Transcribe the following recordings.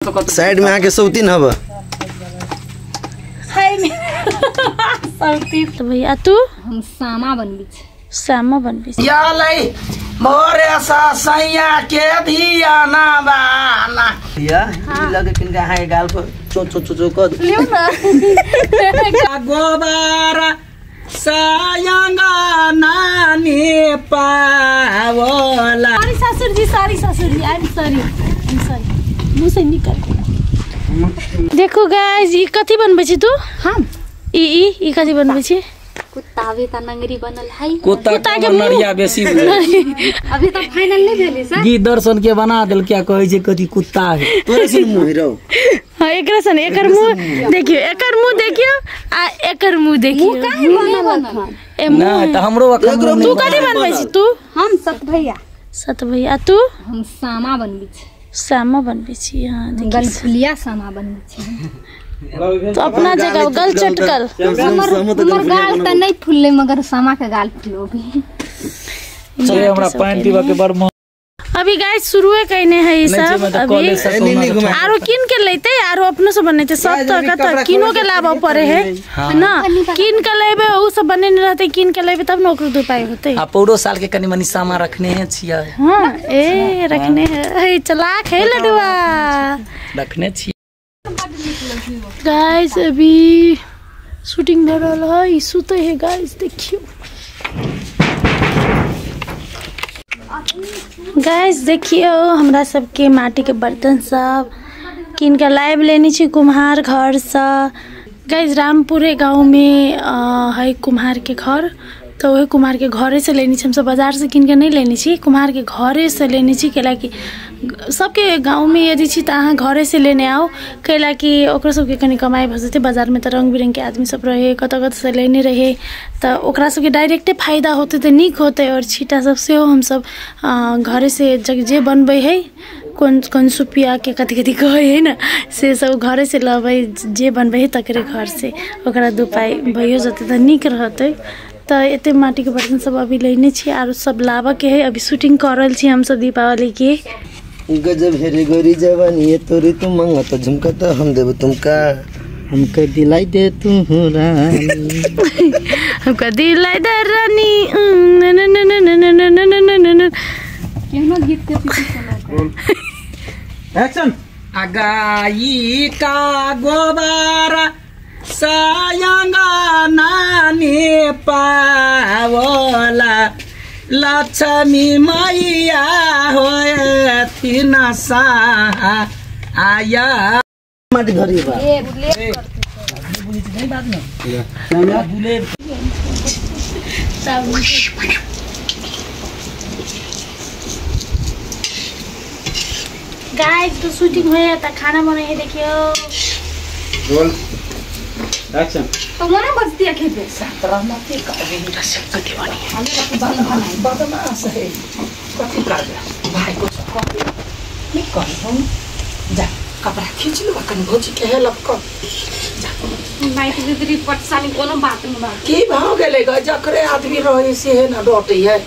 Side में आके सौतीन हब हाय सौतीन। तो भैया तू हम सामा बनबी छी। सामा बनबी छी। यालै मोरे सा सैया के धिया ना बाना या ई लगे किनका हाय गाल पर चो चो चो चो कर लियो ना। गोबर सायंगा नानी पावला। सॉरी ससुर जी, सॉरी ससुर जी, I am sorry, I am sorry, मुंह से निकल। देखो गाइस ई कथि बनबै छी तू? हम ई ई ई कथि बनबै छी? कुत्ता अभी त नंगरी बनल है। कुत्ता के नरिया बेसी अभी त फाइनल नहीं भेलै सर। गी दर्शन के बना देल क्या कहै छै कथि कुत्ता है तोरे से मुंह रौ। हां एकरा सन एकर मुंह देखियो, एकर मुंह देखियो आ एकर मुंह देखियो। मुंह काहे बनल ए ना त हमरो अखन। तू कथि बनबै छी तू? हम सत भैया। सत भैया तू? हम सामा बनबै छी। सामा बनबै छी। हां देखियो गलफुलिया सामा बनबै छी। तो अपना जगह गल चटकल। हमर गाल त नहीं फुलले मगर सामा के गाल फुलो भी। चले हमरा पानी पीबा के बड़ मन। अभी गाइस शुरुए कइने है ई सब। अभी आरो किन के लेते आरो अपनो से बनेते सब त कत किनो के लाबऽ पड़े है ना। किन के लेबे उ सब बने नहीं रहते, किन के लेबे तब न ओकरो उपाय होते। आ पौरो साल के कनी मनी सामा रखने है छियै। हां ए रखने है, ए चलाक है लडुआ रखने छियै। गाइस अभी शूटिंग भऽ रहल है, ई सुते है गाइस देखियो। गाइस देखियो हमरा सबके माटी के बर्तन सब किन के लाइव लेने छी कुम्हार घर से। गाइस रामपुरे गाँव में है कुम्हार के घर, तो वही कुम्हार के घरे से लेने छी। हमसब बाजार से किन के नहीं लेने छी, कुम्हार के घरे से लेने छी। कैला कि सबके गाँव में यदि छी तो अहाँ घरे से लेने आउ, कैला कि ओकरो सबके कनि कमाइ भऽ जेतै। बाजार में तो रंग बिरंग के आदमी सब रहे, कतऽ कतऽ से लेने रहे, तो ओकरा सबके डायरेक्टे फायदा होतै तऽ नीक होतै। और छीटा सब सेहो हमसब घरे से जे बनबै है, कोन कोन सुपिया के कथी कथी कहै है ना, से सब घरे से लबै, जे बनबै है तकरे घर से ओकरा दू पाइ भइयो जेतै तऽ नीक रहतै। तो एते माटी के बर्तन सब अभी लेने छी आरो सब लाबऽ के है। अभी शूटिंग कर रहल छी हमसब दीपावली के। गजब हेरे गोरी जवानी ये तोरी तुम मंगा तो झुमका तो हम देब तुमका, हमके दिलाई दे तू रानी, हमका दिलाई दे रानी। न न न न न न न न न केहनो गीत के पीछे चलो। एक्शन। अगाई का गोबर सायंगा नानी पावला लक्ष्मी मैया होएथिन सा आया। माटी धरी बा ए बुलेट बुझै छी नहीं बात न बुलेट सब। गाइस तो शूटिंग होया त खाना बने है देखियो। Roll action. तो मना बजती है खेपे सत्रह मते कभी रसक कथि बनी है बदमाश है कथि कर भाई को कह नहीं कह हम जा कपड़ा खींच लो कन भौजी के हेल्प कर जा। माइक दीदी पटसानी कोनो बात न बा की भाव गेले ग जकरे आदमी रहे से है ना डटे है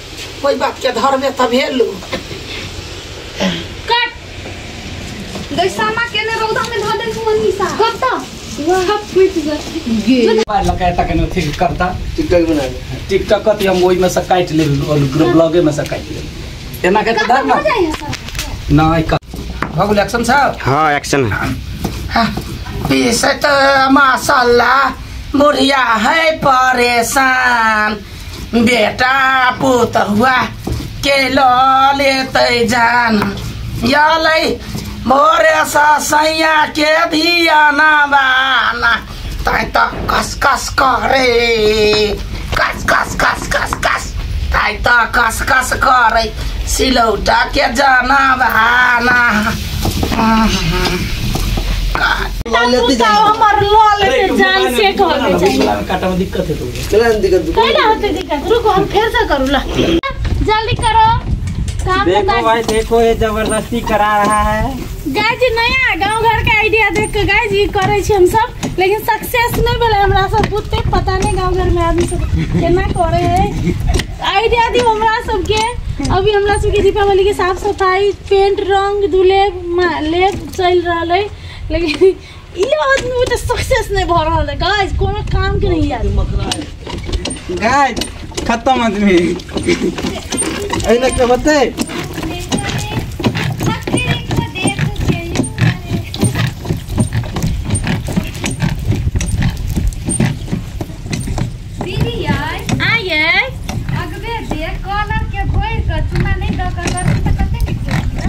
कोई बात के धरबे तब हेलू कट गई सामा के ने रौदा में धो दे मनीषा कत सब फूट गए। लगा तक न ठीक करता टिकटॉक बना दे। टिकटॉक कथि हम ओइ में से काटि लेब और ब्लॉगे में से काटि लेब एना के धर ना नहीं भऽ गेल एक्शन साहब। हां एक्शन। हां पीसत मसाला बुढ़िया है परेशान, बेटा पुतहुआ के ल लेतै जान, यलै मोरे ससैया के धिया ना बाना तै त कस कस करे कस कस कस कस कस तै त कस कस करे सिलौटा के जाना बहाना। हमर ल लेते जान से कहते चाहिए काटा में दिक्कत है तो चला दिक्कत कैला होते दिक्कत। रुको हम फिर से करू ला जल्दी करो काम। देखो भाई देखो ये जबरदस्ती करा रहा है। गाइस जी नया गांव घर के आइडिया देख के गाइस जी करे छी हम सब, लेकिन सक्सेस नहीं भेलै हमरा सब बुते। पता नहीं गांव घर में आदमी सब केना करे है। आइडिया दी हमरा सबके अभी हमरा सबके दीपावली के साफ सफाई पेंट रंग धुले लेप चल रहल है, लेकिन ई आदमी तो सक्सेस नहीं भ रहल है गाइस, कोनो काम के नहीं यार। गाइस खत्म आदमी एना के बते दीदी आये अगबे दे कलर के घोर के चूना नहीं द के कर त कते निक।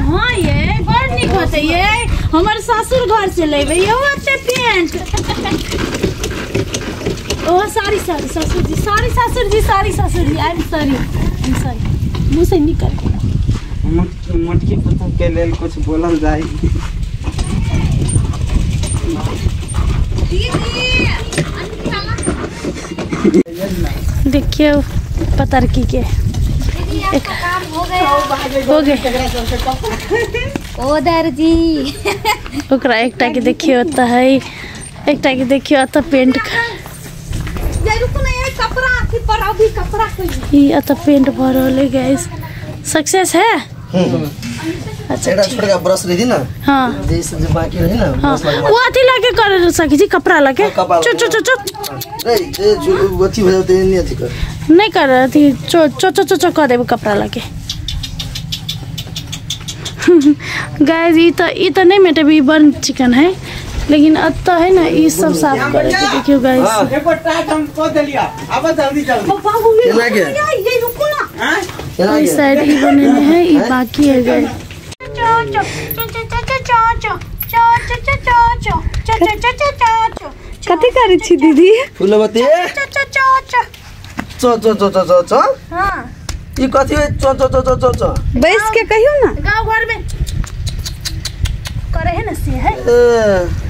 हां ये बड़ निक होते ये, हमर ससुर घर से लेबे यो ओते पेंट। ओ सॉरी सॉरी ससुर जी, सॉरी ससुर जी, सॉरी ससुर जी, I am sorry, I am sorry, मुंह से निकल गया। मोटकी पुतहु के लेल कुछ बोलल जाय। देखियो पतरकी के दीदी काम हो गया, हो गए ओ दर्जी। ओकरा एकटा के देखियो त है, एकटा के देखियो त पेंट रुको ना ये कपड़ा अथी पर अभी कपड़ा ई अत पेंट भ रहल है गाइस। सक्सेस है। अच्छा एटा छोटका ब्रश रही ना। हां जैसे जे बाकी रही ना ब्रश लगा वो अथी लाके कर सकी छी, कपड़ा लाके चो चो चो चो रे जे जो अथी भ जाते नहीं अथी कर नहीं कर अथी चो चो चो चो कर देब कपड़ा लाके। गाइस ई त नहीं मेटेबी, बन चिकन है, लेकिन अब तो है ना ई सब साफ करे के। देखियो गाइस एको टाट हम को देलिया, अब जल्दी जल्दी केना के ये रुको ना। हां इस साइड ई बनेने है, ई बाकी है गाइस। चो चो चो चो चो चो चो चो चो चो चो चो चो चो चो चो कथि करै छी दीदी? फुलवती चो चो चो चो चो चो चो चो चो। हां ई कथि है चो चो चो चो चो? बैस के कहियो ना, गांव घर में करे है ना से है। ए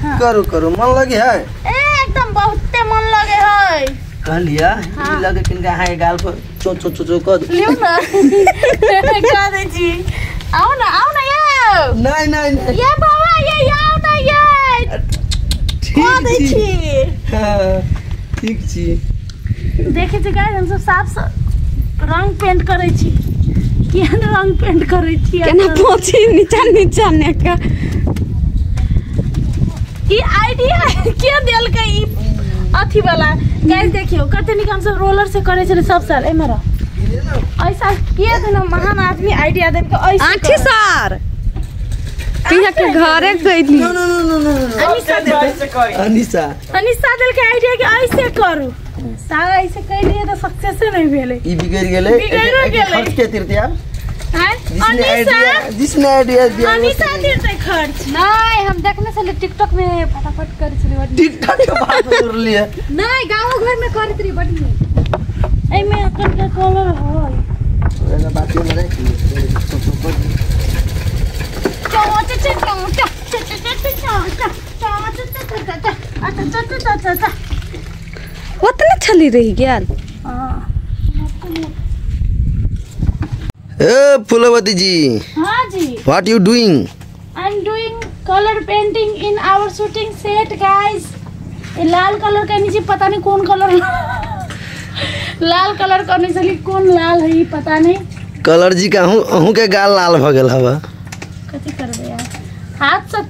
हाँ। करू करू मन लगे है, ए एकदम बहुते मन लगे है। कहलिया हाँ। ई लगे किनका हां के गाल पर चो चो चो चो कर लियो ना। कह दे छी आओ ना, आओ ना ये। नहीं नहीं नहीं ये बाबा ये आओ ना ये कह दे छी। हां ठीक छी। देखे छी गाइस हम सब साफ रंग पेंट करे छी, केहन रंग पेंट करे छी केना पोछी नीचा नीचा ने का। ई आइडिया के देलकै ई अथी वाला? गाइस देखियो कते निक हम सब रोलर से करे छले सब साल। एमे रह ऐसा के देना महान आदमी आइडिया देलकै ऐसे। आठी सर किया के घरे गइली। नो नो नो नो अनिशा अनिशा अनिशा देलकै आइडिया के ऐसे करू, सारा ऐसे कइलिए त सक्सेस नहीं भेलै, ई बिगड़ गेलै। खर्च के तिरते यार हां जिसने आइडिया दिया अनिशा तिरते खर्च नहीं। हम देखने छले टिकटॉक में फटाफट करे छले, बड टिकटॉक के बात कर लिए नहीं गांव घर में करत रही बड नीक। एमे अकन के कलर है एना बात में रख चो चो कर चो चो चो चो चो चो चो चो चो चो चो चो। उतना छली रही गेल। ए फुलवती जी। हां जी, what you doing? I am doing colour painting in our shooting set guys. ये लाल कलर का नीचे पता नहीं कौन कलर, लाल कलर करने चली कौन लाल है ये पता नहीं। कलर जी का हूं के गाल लाल भ गेल हवा। कथि करबे यार, हाथ से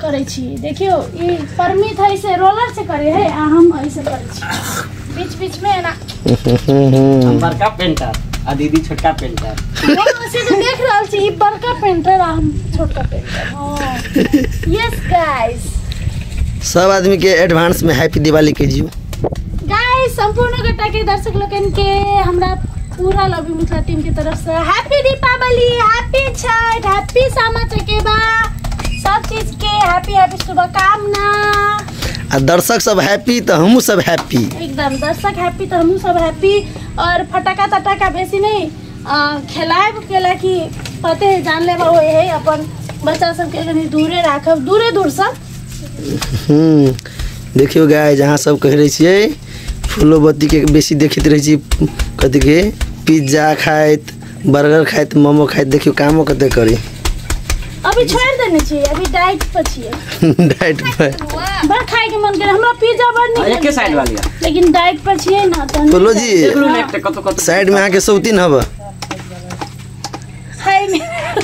करे छी। देखियो ई परमित है से रोलर से करे है, आ हम ऐसे करे छी बीच बीच में ना। हम बड़का पेंटर आ दीदी छोटका पेंटर। से तो देख रहल छी ई बड़का पेंटर आ हम छोटका पेंटर। हां यस गाइस, सब आदमी के एडवांस में हैप्पी दिवाली के जियो गाइस। संपूर्ण गोटा के दर्शक लोगन के हमरा पूरा लव you Mithila team के तरफ से happy Deepawali, happy Chhath, happy Sama Chakeva, सब चीज के हैप्पी हैप्पी शुभकामना। आ दर्शक सब हैप्पी तो हमू सब हैप्पी, एकदम दर्शक हैप्पी तो हमू सब हैप्पी। और फटाका तटाका बेसी नहीं खेलायब केला कि पते है जानलेवा होय है, अपन बच्चा सबके कनी दूरे राखब, दूरे दूर सब। देखियो गाइस, जहाँ सब कह रहे छियै फूलोबत्ती के बेसी देखैत रहै छी, कथी के पिज्जा खाइत, बर्गर खाइत, मोमो खाइत, देखियो कामो कते करी। अभी छोड़ देने छी, अभी डाइट पर छियै। डाइट पर बड़ खाए के मन करे हमरा, पिज्जा बड़ नीक एके साइड वाली, लेकिन डाइट पर छियै ना त। बोलो जी साइड में आके सौतीन हब।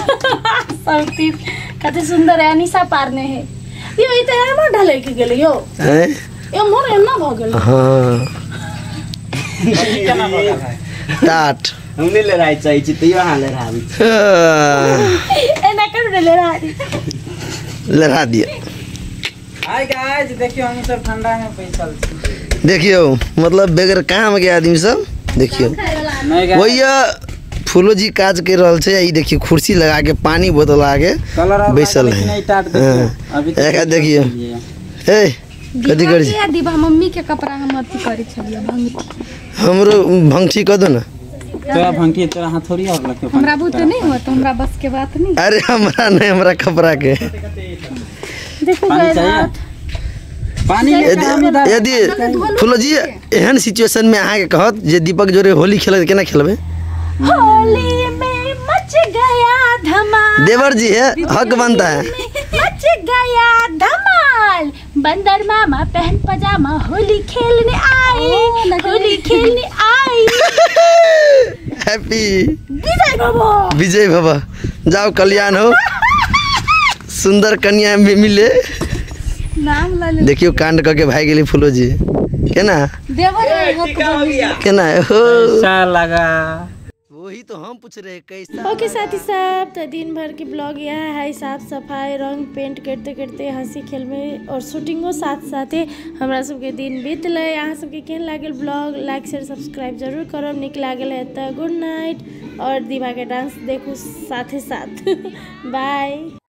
सब तीत कते सुंदर है अनिशा पारने है यो ई त एना ढलै के गेलै यो हैं यो मोर एना भ गेल। हां केना भऽ गेल है टाट हमने लड़ाई चाही छी तैयो अहाँ लड़ाबी एना कर लड़ा लड़ा दिया। हाय गाइस देखियो हम सब ठंडा में बैठल छी। देखियो मतलब बगैर काम के आदमी सब देखियो वही फूलो जी काज कर रहल छै। ई देखियो कुर्सी लगा के पानी बोतल लगा के बैसल है। अभी एक देखियो ए कथि करै छी दीवा मम्मी के कपड़ा हम अथी करै छलियै भंगठी। हमरो भंगठी क दो ना। तोरा भंगठी तोरा हाथ थोड़ी आब लगतो। हमरा बुते नहीं होत, हमरा बस के बात नहीं। अरे हमरा नहीं, हमरा कपड़ा के देखो गाइस पानी यदि फूलो जी एहन सिचुएशन में अहाँ के कहत जे दीपक जोरे होली खेलत केना खेलबे? होली में मच गया धमाल। देवर जी है हक बनता है। मच गया धमाल बंदर मामा पहन पजामा होली खेलने आए, होली खेलने आए। हैप्पी विजय बाबा, विजय बाबा जाओ कल्याण हो, सुंदर कन्या मिले। नाम ले देखियो कांड करके भाग गेली फूलो जी केना देवर केना हो कैसा लगा वही तो हम पूछ रहे कैसा। ओके साथी साहब तो दिन भर की ब्लॉग यह है। साफ सफाई रंग पेंट करते करते हंसी खेल में और शूटिंगो साथ साथे हमरा सबके दिन बीतलै। अहाँ सबके केहन लागल ब्लॉग लाइक शेयर सब्सक्राइब जरूर करब। नीक लागल है तो गुड नाइट और दीवा के डांस देखू साथे साथ। बाय।